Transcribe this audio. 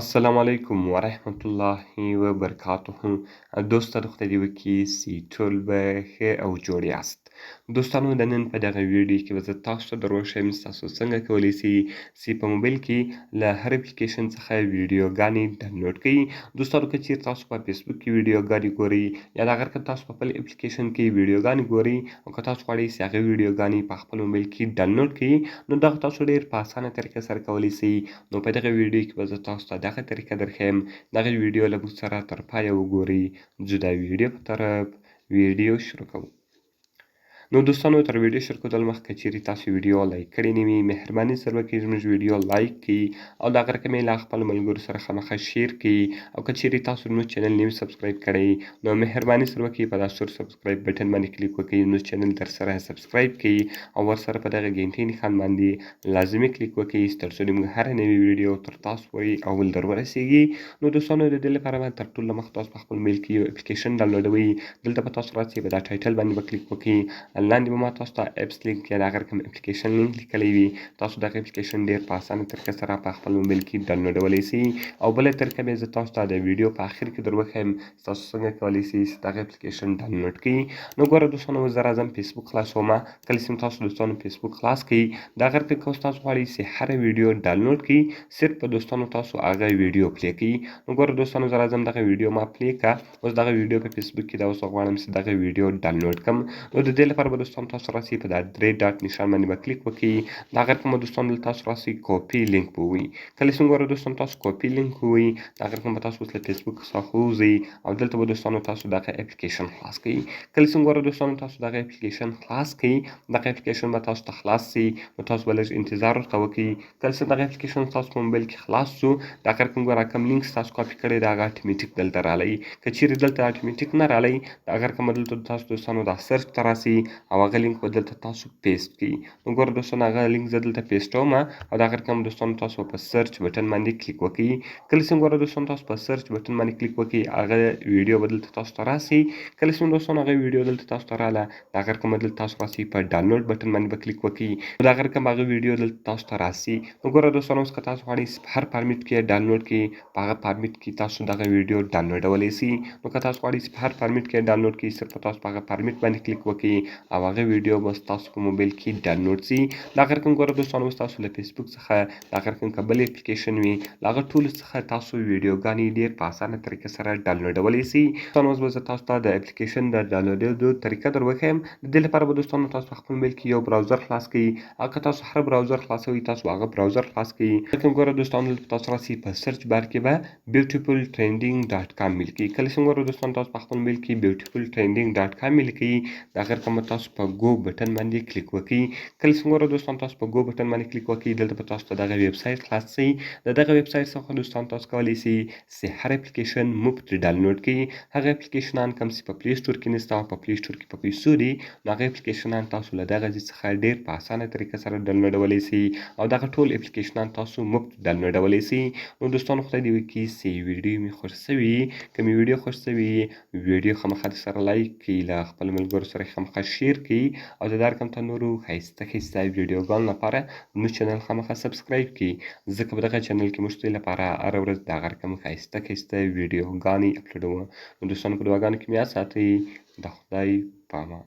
السلام علیکم ورحمت الله وبرکاته. دوستا، خدای دې وکړي سي ټول به ښه او جوړ یاست. دوستانو، د نن په دغه ویډیو کې به زه تاسو ته در وښیم تاسو څنګه کولی شئ چې په موبایل کې له هر اپلیکیشن څخه ویډیوګانې ډاونلوډ کړئ. دوستانو، که چیرې تاسو په فیسبوک کې ویډیوګانې ګورئ یا د هغه که تاسو په خپل اپلیکیشن کې ویډیوګانې ګورئ او که تاسو غواړئ چې هغه ویډیوګانې په خپل موبایل کې ډاونلوډ کړئ، نو دغه تاسو ډېر په اسانه طریقه سره کولی شئ. نو په دغه ویډیو کې به زه تاسو ته دغه طریقه درښیم. دغه ویډیو له موږ سره تر پایه وګورئ. ځو د ویډیو په طرف، ویډیو شروع کوو. نو دوستانو، تر ویډیو شروع کولو مخکې چیرې تاسو ویډیو لایک کړې نه وي، مهرباني سره وکړئ زموږ ویډیو لایک کړئ او دغه رقم یې له خپل ملګرو سره خامخا share کړئ. او که چیرې تاسو زموږ چینل نه وي subscribe کړی، نو مهرباني سره وکړئ په دا سور subscribe button باندې کلیک وکړئ، زموږ چینل در سره subscribe کړئ او ورسره په دغه ګنټې نښان باندې لازمي کلیک وکړئ، تر څو موږ هره نوې ویډیو تر تاسو پورې اول در ورسیږي. نو دوستانو، د دې لپاره به تر ټولو مخکې تاسو په خپل موبایل کې یو اپلیکیشن ډاونلوډوئ. دلته به تاسو راسئ، په دا title باندې به کلیک وکړئ. لاندې به ما تاسو ته apps link یا د هغه کوم اپلیکیشن لینک لیکلی وي. تاسو دغه اپلیکیشن ډیر په اسانه طریقه سره په خپل موبایل کې ډاونلوډولی شئ. او بله طریقه به زه تاسو ته د ویډیو په اخر کې در وښیم تاسو څنګه کولی شئ چې دغه اپلیکیشن ډاونلوډ کړئ. نو ګوره دوستانو، زه راځم فیسبوک خلاصوم. کله چې تاسو دوستانو فیسبوک خلاص کړئ، دا غیر که تاسو غواړئ چې هره ویډیو ډاونلوډ کړئ، صرف په دوستانو تاسو هغه ویډیو play کړئ. نو ګوره دوستانو، زه راځم، دغه ویډیو ما play کا. اوس دغه ویډیو په فیسبوک کې دا اوس غواړم چې دغه ویډیو ډاونلوډ کړم. نو د دې لپاره به دوستانو تاسو راسئ، په دا درې dot نشان باندې به کلیک وکړئ. دا غیر کوم دوستانو دلته تاسو راسئ، copy link به ووایي. کله چې ګوره دوستانو تاسو copy link ووایي، دا غیر کوم به تاسو اوس له فیسبوک څخه ووځئ او دلته به دوستانو تاسو دغه اپلیکیشن خلاص کړئ. کله چې ګوره دوستانو تاسو دغه اپلیکیشن خلاص کړئ، دغه اپلیکیشن به تاسو ته خلاص سي. نو تاسو به لږ انتظار ورته وکړئ. کله چې دغه اپلیکیشن تاسو په موبایل کې خلاص سو، دا غیر کوم ګوره کوم لینک تاسو کاپي کړی دا هغه اتوماتیک دلته رالی. که چیرې دلته اتوماتیک نه رالی، دا غیر کوم دلته تاسو دوستانو دا search ته راسي او هغه لینک به دلته تاسو paste کړئ. نو ګوره دوستانو، هغه لینک زه دلته پیسټوم او دا غیر کوم دوستانو تاسو په search button باندې کلیک وکړئ. کله چې ګوره دوستانو تاسو په search button باندې کلیک وکړئ، هغه ویډیو به دلته تاسو ته راسي. کله چې دوستانو هغه ویډیو دلته تاسو ته راله، دا غیر کوم دلته تاسو راسي، په download button باندې به کلیک وکړئ. دا غیر کوم هغه ویډیو دلته تاسو ته راسي. نو ګوره دوستانو، اوس که تاسو غواړئ چې په هر فارمیټ کې ډاونلوډ کړئ، په هغه فارمیټ کې تاسو دغه ویډیو ډاونلوډولی شئ. نو که تاسو غواړئ چې په هر فارمیټ کې ډاونلوډ کړئ، صرف تاسو په هغه فارمیټ باندې کلیک وکړئ او هغه ویډیو به تاسو په موبایل کې ډاونلوډ شي. دا غیر کوم ګوره دوستانو، اوس تاسو له فیسبوک څخه دا غیر کوم که بل اپلیکیشن وي، له هغه ټولو څخه تاسو ویډیوګانې ډېر په اسانه طریقه سره ډاونلوډولی شئ. دوستانو، اوس به زه تاسو ته د اپلیکیشن د ډاونلوډېدو طریقه در وښیم. د دې لپاره به دوستانو تاسو په خپل موبایل کې یو browser خلاص کړئ او که تاسو هر browser خلاصوئ، تاسو هغه browser خلاص کړئ. کوم ګوره دوستانو، دلته تاسو راسئ، په search bar کې به beautifultrending.com ولیکئ. کله چې ګوره دوستانو تاسو په خپل موبایل کې beautifultrending.com ولیکئ، دا غیر کوم تاسو په go button باندې کلیک وکړئ. کله چې ګوره دوستان تاسو په go button باندې کلیک وکړئ، دلته به تاسو ته دغه ویب سایت خلاص شي. د دغه ویب سایت څخه دوستان تاسو کولی شئ چې هر اپلیکیشن مفت ډاونلوډ کړئ. هغه اپلیکیشنان کوم چې په Play Store کې نشته او په Play Store کې په پیسو دي، نو هغه اپلیکیشنان تاسو له دغه ځای څخه ډېر په اسانه طریقه سره ډاونلوډولی شئ او دغه ټول اپلیکیشنان تاسو مفت ډاونلوډولی شئ. نو دوستانو، خدای دې وکړي چې ویډیو مې خوښ شوي. که مې ویډیو خوښ شوي، ویډیو خامخا در سره لایک کړئ، له خپل ملګرو سره خامخا share کړئ او د دا رقم ته نورو ښایسته ښایسته ویډیوګانو لپاره زموږ چینل خامخا subscribe کړئ، ځکه په دغه چینل کې موږ ستاسو لپاره هره ورځ دغه رقم ښایسته ښایسته ویډیوګانې اپلوډوو. نو دوستانو، په دعاګانو کې مې یاد ساتئ. د خدای په امان.